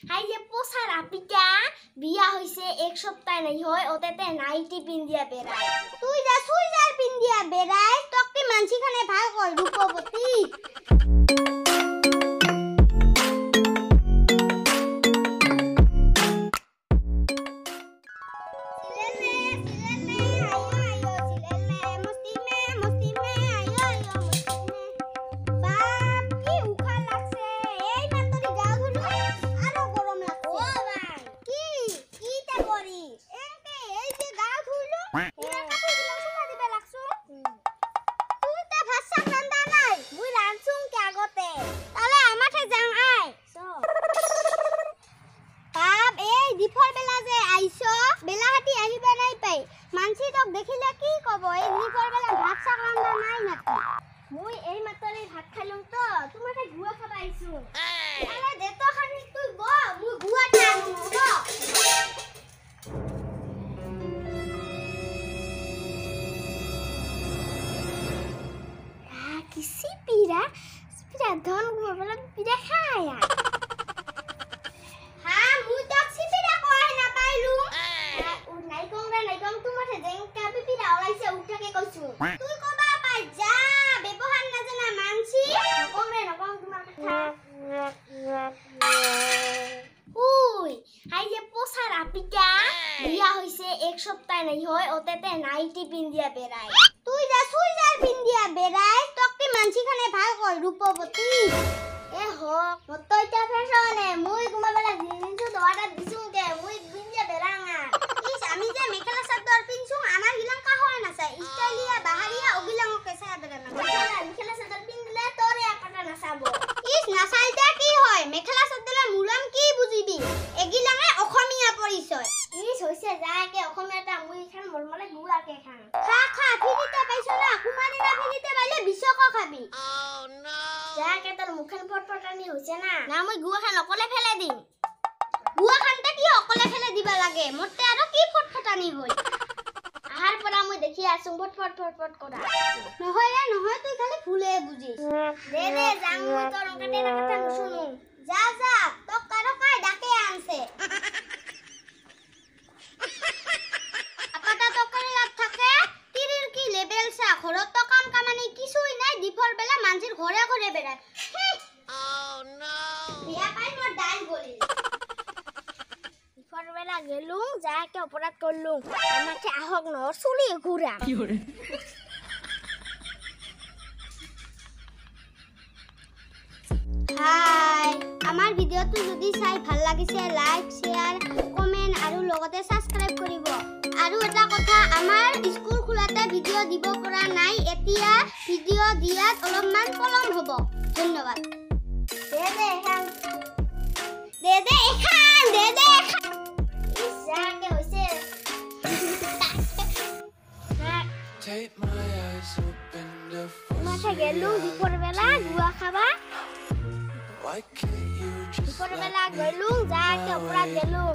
হাই যে পোছাৰ আপিটা বিয়া হৈছে এক সপ্তাহ নাই হয় ওতেতে নাইটি পিন্ধিয়া বেড়ায়। তুই যা সুইজার পিন্ধিয়া বেড়ায় তোক কি মানসিখানে ভাল কয় রূপবতী। দেখিলে কি কব এই দুপুর বেলা ভাত শাক রান্না নাই নাকি? মুই এই মাত্রই ভাত খাইলাম তো তোমাকে গুয়া খাবা আইছো। আরে দে তো খানি তুই ব মুই গুয়াটা আনো ব। কিসি পিরা পিরা ধন গুয়া বেলা পিরা খায়। হ্যাঁ মুই তো সিপিরা কয় না পাইলু। নাই কং রে নাই কং তোমার জেংকা পিরা ওলাইছে উঠাকে কইছু। তুই কবা পাই যা ব্যবহার না জানা মানছি। নকং রে নকং তোমার কথা। We high যে পোছার আপিটা বিয়া হইছে এক সপ্তাহ নাই হয় ওতেতে নাইটি পিন্ধিয়া বেড়ায়। তুই যা সুইজার পিন্ধিয়া বেড়ায় তোক কি মানসিখানে ভাল কয় রূপবতী। এ হক মত এটা ফ্যাশনে মুই তোমার বেলা জিনিস তো অর্ডার দিছুং কে মুই পিন্ধিয়া বেড়াঙা। ইস আমি যে মেখলা চাদর পিনছুং আমার গিলাং কাহরে নাচায় ইস্টাইলিয়া বাহারিয়া ওগিলাংকে চাই বেড়ানা। মেখলা চাদর পিনলে তোরে আপাটা নাচাব। ইস নাচাইতে কি হয় মেখলা চাদরে মুলাম কি বুঝিবি এগিলাঙে অসমীয়া পৰিচয়। ইস হৈছে যাকে অসমীয়াটা মুই খান মলমলে গুয়াকে খান। খা খা ফিরিতে পাইছ না কুমারিনা ফিরিতে পাইলে বিশক খাবি। যাকে তোর মুখেন ফটফটানি হৈছে না না মুই গুয়া খান অকলে ফেলে দিম। গুয়া খানটা কি অকলে ফেলে দিবা লাগে মোরতে আৰু কি ফটফটানি হই। আহাৰ পৰা মই দেখি আছো ফটফট ফটফট কৰা। নহয় ৰে নহয় তুই খালি ভুলে বুজিস। দে দে যাং মই তোর অঙ্কাটের কথা নুশুনু। যা যা তোক কারো কাই ডাকে আনছে। আপাটা তকারে লাভ থাকে তিরির কি লেবেল সা ঘৰত তো কাম কামানি কিছুই নাই দিফৰ বেলা মানছিৰ ঘৰে ঘৰে বেড়ায়। বিয়া পাই মোৰ ডাল গলি। দিফৰ বেলা গেলুম যাকে অপৰাধ কৰলুম আমাকে আহক ন চুলি ঘুৰা। হাই আমাৰ ভিডিঅ'টো যদি চাই ভাল লাগিছে লাইক শ্বেয়াৰ কমেন্ট আৰু লগতে সাবস্ক্ৰাইব কৰিব। আৰু এটা কথা আমাৰ স্কুল খোলাতে ভিডিঅ' দিব পৰা নাই এতিয়া ভিডিঅ' দিয়াত অলপমান পলম হ'ব। ধন্যবাদ। দে দে এখান দে দে এখান দে দে এখান। ইস যাকে হৈছে। মাঠে গেলুম দুপুর বেলা গুয়া খাবা। দুপুর বেলা গেলুম যাকে অপরাধ গেলুম।